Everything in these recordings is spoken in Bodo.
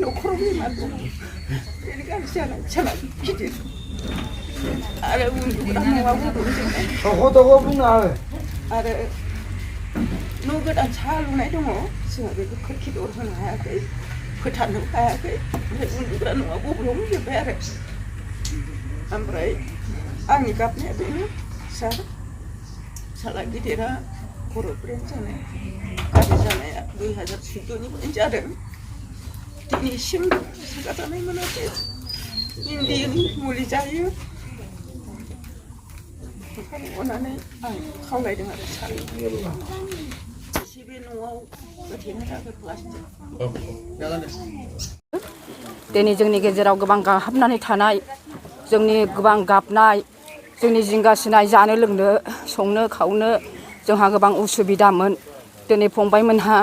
न'खराव बेनि गाज्रियानो फिसाला गिदिर आरो उन्दुग्रा न'आबो दं जोंना आरो न' गोदान सा लुनाय दङ जोंहा बेखौ खोरखि दर होनो हायाखै फोथारनो हायाखै ओमफ्राय उन्दुग्रा न'आ गब्लंजोब्बाय आरो ओमफ्राय आंनि गाबनाया बेनो फिसाला गिदिरा खर' ब्रेन जानाय गाज्रि जानाया 2014निफ्रायनो जादों दिनैसिम सोगाजानाय मोनाखै इन्दिनि मुलि जायो ओंखायनो अननानै आं खावलायदों आरो सारै एसे बे न'आव होथेनो थाखाय प्लास्टिक दिनै जोंनि गेजेराव गोबां गाहाबनानै थानाय जोंनि गोबां गाबनाय जोंनि जिंगासिनाय जानो लोंनो संनो खावनो जोंहा गोबां उसुबिदामोन दिनै फंबायमोनहा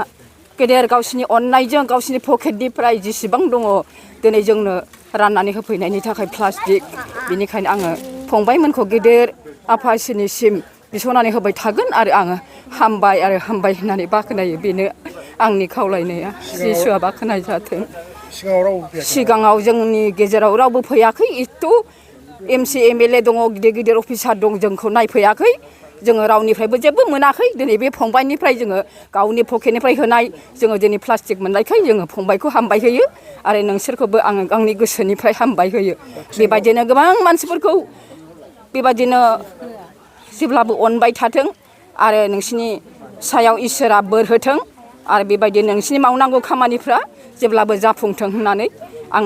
गेदेर गावसिनि अननायजों गावसिनि पकेटनिफ्राय जेसेबां दङ दिनै जोंनो राननानै होफैनायनि थाखाय प्लास्टिक बिनिखायनो आङो फंबायमोनखौ गेदेर आफा इसोरनिसिम बिस'नानै होबाय थागोन आरो आङो हामबाय होननानै बाख्नायो बेनो आंनि खावलायनाया जिसुआ बाख्नाय जाथों सिगाङाव जोंनि गेजेराव रावबो फैयाखै एथ' MC MLA दङ गिदिर गिदिर अफिसार दं जोंखौ नायफैयाखै जोङो रावनिफ्रायबो जेबो मोनाखै दिनै बे फंबायनिफ्राय जोङो गावनि पकेटनिफ्राय होनाय जोङो दिनै प्लास्टिक मोननायखाय जोङो फंबायखौ हामबाय होयो आरो नोंसोरखौबो आङो आंनि गोसोनिफ्राय हामबाय होयो बेबायदिनो गोबां मानसिफोरखौ बेबायदिनो जेब्लाबो अनबाय थाथों आरो नोंसिनि सायाव इसोरा बोर होथों आरो बेबायदिनो नोंसिनि मावनांगौ खामानिफ्रा जेब्लाबो जाफुंथों होननानै आं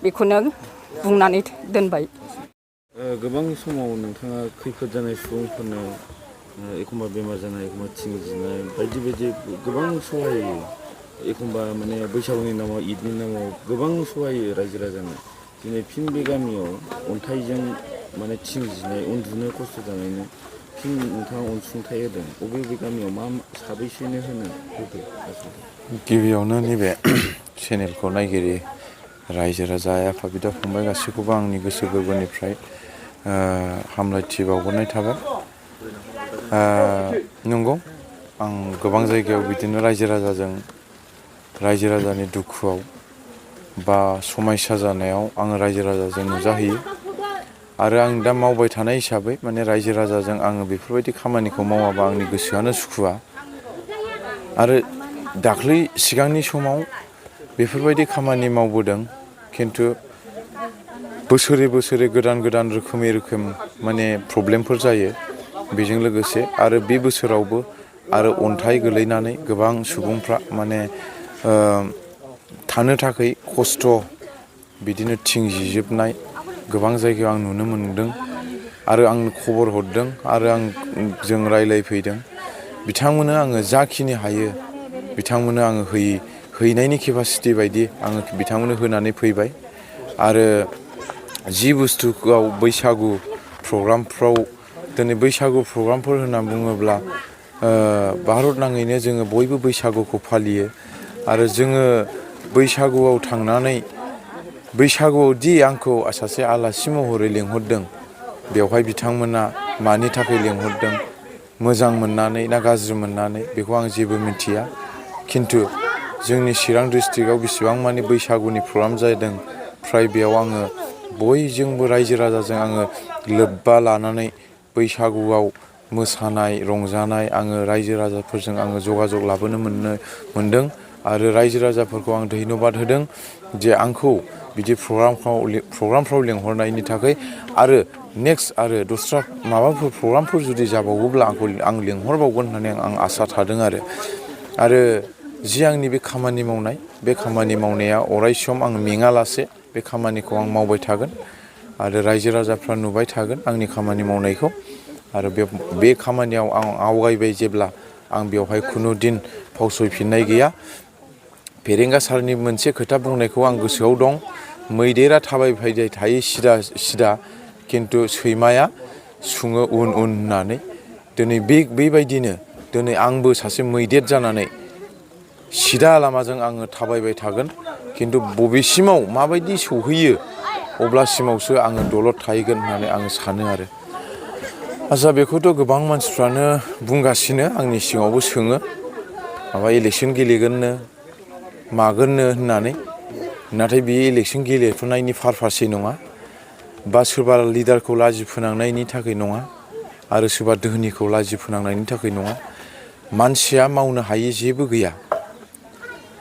बेखौनो बुंनानै दोनबाय गोबां समाव नोंथाङा खैफोद जानाय सुबुंफोरनो एखमबा बेमार जानाय एखमबा थिंजिनाय बायदि बायदि गोबां सहाय होयो एखमबा माने बैसागुनि नामाव ईदनि नामाव गोबां सहाय होयो रायजो राजानो दिनै फिन बे गामियाव अन्थाइजों माने थिंजिनाय उन्दुनो खस्थ' जानायनो फिन नोंथाङा अनसुंथाइ होदों बबे गामियाव मा साबैसेनो होदो गिबियावनो नैबे चेनेलखौ नायगिरि रायजो राजा आइ आफा बिदा फंबाय गासैखौबो आंनि गोसो गोरबोनिफ्राय हामलायथि बावहरनाय थाबाय नंगौ आं गोबां जायगायाव बिदिनो रायजो राजानि दुखुआव बा समायसा जानायाव आङो रायजो राजाजों नुजाहैयो आरो आं दा मावबाय थानाय हिसाबै माने रायजो राजाजों आङो बेफोरबायदि खामानिखौ मावाबा आंनि गोसोआनो सुखुवा आरो दाख्लै सिगांनि समाव बेफोरबायदि खामानि मावबोदों खिन्थु बोसोरे गोदान रोखोम माने प्रब्लेमफोर जायो बेजों लोगोसे आरो बे बोसोरावबो आरो अन्थाइ गोलैनानै गोबां सुबुंफ्रा माने थानो थाखाय खस्थ' बिदिनो थिं जिजोबनाय गोबां जायगायाव आं नुनो मोनदों आरो आं खबर हरदों आरो जों रायलायफैदों बिथांमोननो आङो जाखिनि हायो बिथांमोननो आङो हैनायनि केपासिटि बायदि आङो बिथांमोननो होनानै फैबाय आरो जि बुस्थुआव बैसागु प्रग्रामफ्राव दिनै बैसागु प्रग्रामफोर होनना बुङोब्ला भारत नाङैनो जोङो बयबो बैसागुखौ फालियो आरो जोङो बैसागुआव थांनानै बैसागुआव दि आंखौ सासे आलासि महरै लिंहरदों बेवहाय बिथांमोना मानि थाखाय लिंहरदों मोजां मोननानै ना गाज्रि मोननानै बेखौ आं जेबो मिथिया खिन्थु जोंनि चिरां डिस्ट्रिक्टआव बेसेबां मानि बैसागुनि प्रग्राम जादों फ्राय बेयाव आङो बयजोंबो रायजो राजाजों आङो लोब्बा लानानै बैसागुआव मोसानाय रंजानाय आङो रायजो राजाफोरजों आङो जगाजग लाबोनो मोनदों आरो रायजो राजाफोरखौ आं धन्यबाद होदों जे आंखौ बिदि प्रग्रामफ्राव लिंहरनायनि थाखाय आरो नेक्स्ट आरो दस्रा माबाफोर प्रग्रामफोर जुदि जाबावोब्ला आं लिंहरबावगोन होननानै आं आसा थादों आरो जि आंनि बे खामानि मावनाय बे खामानि मावनाया अरायसम आं मेङालासे बे खामानिखौ आं मावबाय थागोन आरो रायजो राजाफ्रा नुबाय थागोन आंनि खामानि मावनायखौ आरो बे खामानियाव आं आवगायबाय जेब्ला आं बेवहाय खुनु दिन फावसयफिननाय गैया फेरेंगा सारनि मोनसे खोथा बुंनायखौ आं गोसोआव दं मैदेरा थाबायबाय थायो सिदा खिन्थु सैमाया सुङो उन होननानै दिनै बेबायदिनो दिनै आंबो सासे मैदेर जानानै सिदा लामाजों आङो थाबायबाय थागोन खिन्थु बबेसिमाव माबायदि सौहैयो अब्लासिमावसो आङो दलद थाहैगोन होननानै आङो सानो आरो बेखौथ' गोबां मानसिफ्रानो बुंगासिनो आंनि सिगाङावबो सोङो माबा इलेक्सन गेलेगोननो मागोननो होननानै नाथाय बे इलेक्सन गेलेफुनायनि पारपासै नङा बा सोरबा लिडारखौ लाजि फोनांनायनि थाखाय नङा आरो सोरबा दोहोनिखौ लाजि फोनांनायनि थाखाय नङा। मानसिया मावनो हायि जेबो गैया।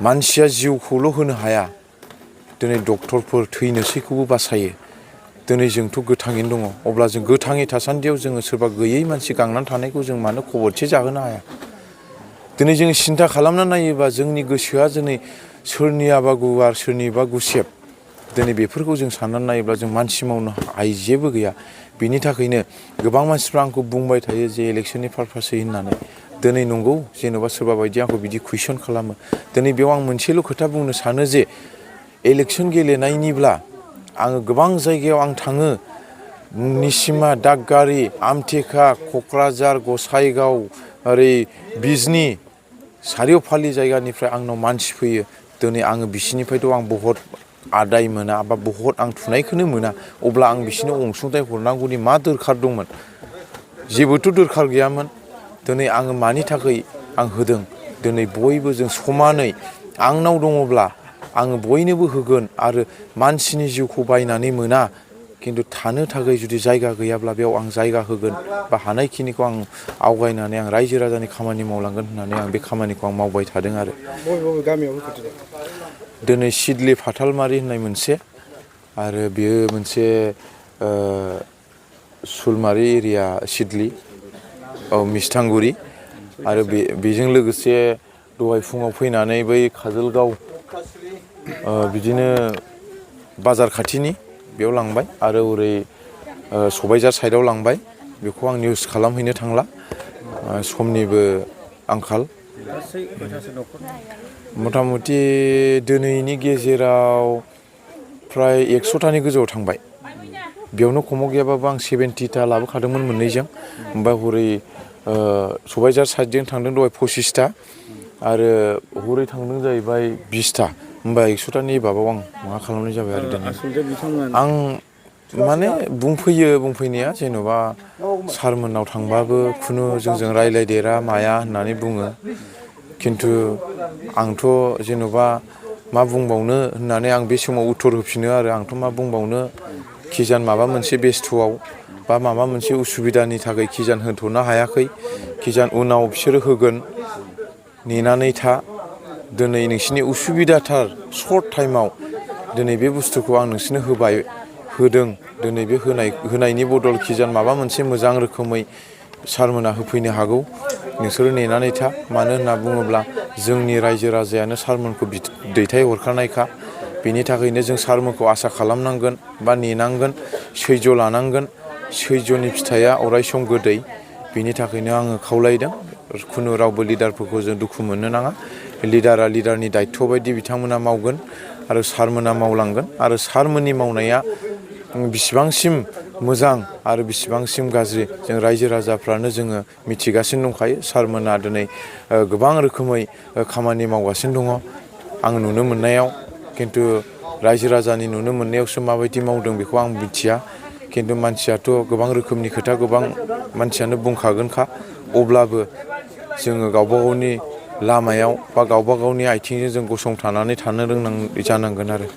मानसिया जिउखौल' होनो हाया। दिनै डक्टरफोर थैनोसैखौबो बासायो। दिनै जोंथ' गोथाङैनो दङ। अब्ला जों गोथाङै थासान्दियाव जोङो सोरबा गैयै मानसि गांनानै थानायखौ जों मानो खबरसे जाहोनो हाया? दिनै जों सिन्था खालामना नायोबा जोंनि गोसोआ दिनै सोरनियाबा गुवार सोरनिबा गुसेब। दिनै बेफोरखौ जों साननानै नायोब्ला जों मानसि मावनो हायि जेबो गैया। बिनि थाखायनो गोबां मानसिफ्रा आंखौ बुंबाय थायो जे इलेक्सननि पारपासै होननानै। दिनै नंगौ जेन'बा सोरबा बायदि आंखौ बिदि कुइसन खालामो। दिनै बेयाव आं मोनसेल' खोथा बुंनो सानो जे इलेक्सन गेलेनायनिब्ला आङो गोबां जायगायाव आं थाङो। निसिमा, दागगारि, आमथेखा, क'क्राझार, गसाइगाव, ओरै बिजनि सारिय'फालि जायगानिफ्राय आंनाव मानसि फैयो। दिनै आङो बिसिनिफ्रायथ' आं बहुद आदाय मोना बा बहुद आं थुनायखौनो मोना। अब्ला आं बिसिनो अनसुंथाइ हरनांगौनि मा दोरखार दंमोन? जेबोथ' दोरखार गैयामोन। दिनै आङो मानि थाखाय आं होदों? दिनै बयबो जों समानै आंनाव दङब्ला आङो बयनोबो होगोन आरो मानसिनि जिउखौ बायनानै मोना। खिन्थु थानो थाखाय जुदि जायगा गैयाब्ला बेयाव आं जायगा होगोन बा हानायखिनिखौ आं आवगायनानै आं रायजो राजानि खामानि मावलांगोन होननानै आं बे खामानिखौ आं मावबाय थादों आरो। बबे गामियाव होफैदो? दिनै सिदलि फाथालमारि होननाय मोनसे आरो बेयो मोनसे सुलमारि एरिया सिदलि मिस्थांगुरि आरो बेजों लोगोसे दहाय फुङाव फैनानै बै काजलगाव बिदिनो बाजार खाथिनि बेयाव लांबाय आरो ओरै सबायझार साइडआव लांबाय। बेखौ आं निउस खालामहैनो थांला समनिबो आंखाल। मथा मथि दिनैनि गेजेराव फ्राय 100थानि गोजौआव थांबाय। बेयावनो खमाव गैयाबाबो आं 70था लाबोखादोंमोन मोननैजों। ओमफ्राय हरै सबायझार साइडजों थांदों दहाय 25था आरो हरै थांदों जाहैबाय 20था। होमबा 100थानि बाबाव आं मा खालामनाय जाबाय आरो दिनै। आं माने बुंफैयो बुंफैनाया जेन'बा सारमोननाव थांबाबो खुनु जोंजों रायलायदेरा माया होननानै बुङो। खिन्थु आंथ' जेन'बा मा बुंबावनो होननानै आं बे समाव उत्तर होफिनो आरो आंथ' मा बुंबावनो खिजान माबा मोनसे बेस्थ'आव बा माबा मोनसे उसुबिदानि थाखाय खिजान होथ'नो हायाखै। खिजान उनाव बिसोरो होगोन नेनानै था। दिनै नोंसिनि उसुबिदाथार सर्ट टाइमाव दिनै बे बुस्थुखौ आं नोंसोरनो होदों। दिनै बे होनायनि बदल खिजान माबा मोनसे मोजां रोखोमै सारमोना होफैनो हागौ। नोंसोरो नेनानै था। मानो होनना बुङोब्ला जोंनि रायजो राजायानो सारमोनखौ दैथायहरखानायखा। बेनि थाखायनो जों सारमोनखौ आसा खालामनांगोन बा नेनांगोन, सैज्य लानांगोन। सैज्यनि फिथाइया अरायसम गोदै। बेनि थाखायनो आङो खावलायदों खुनु रावबो लिडारफोरखौ जों दुखु मोननो नाङा। लिडारा लिडारनि दायथ' बायदि बिथांमोना मावगोन आरो सारमोना मावलांगोन आरो सारमोननि मावनाया बिसिबांसिम मोजां आरो बिसिबांसिम गाज्रि जों रायजो राजाफ्रानो जोङो मिथिगासिनो दंखायो। सारमोना दिनै गोबां रोखोमै खामानि मावगासिनो दङ आं नुनो मोननायाव। खिन्थु रायजो राजानि नुनो मोननायावसो माबायदि मावदों बेखौ आं मिथिया। खिन्थु मानसियाथ' गोबां रोखोमनि खोथा गोबां मानसियानो बुंखागोनखा। अब्लाबो जोङो गावबा गावनि लामायाव बा गावबा गावनि आथिंजों जों गसंथानानै थानो जानांगोन आरो।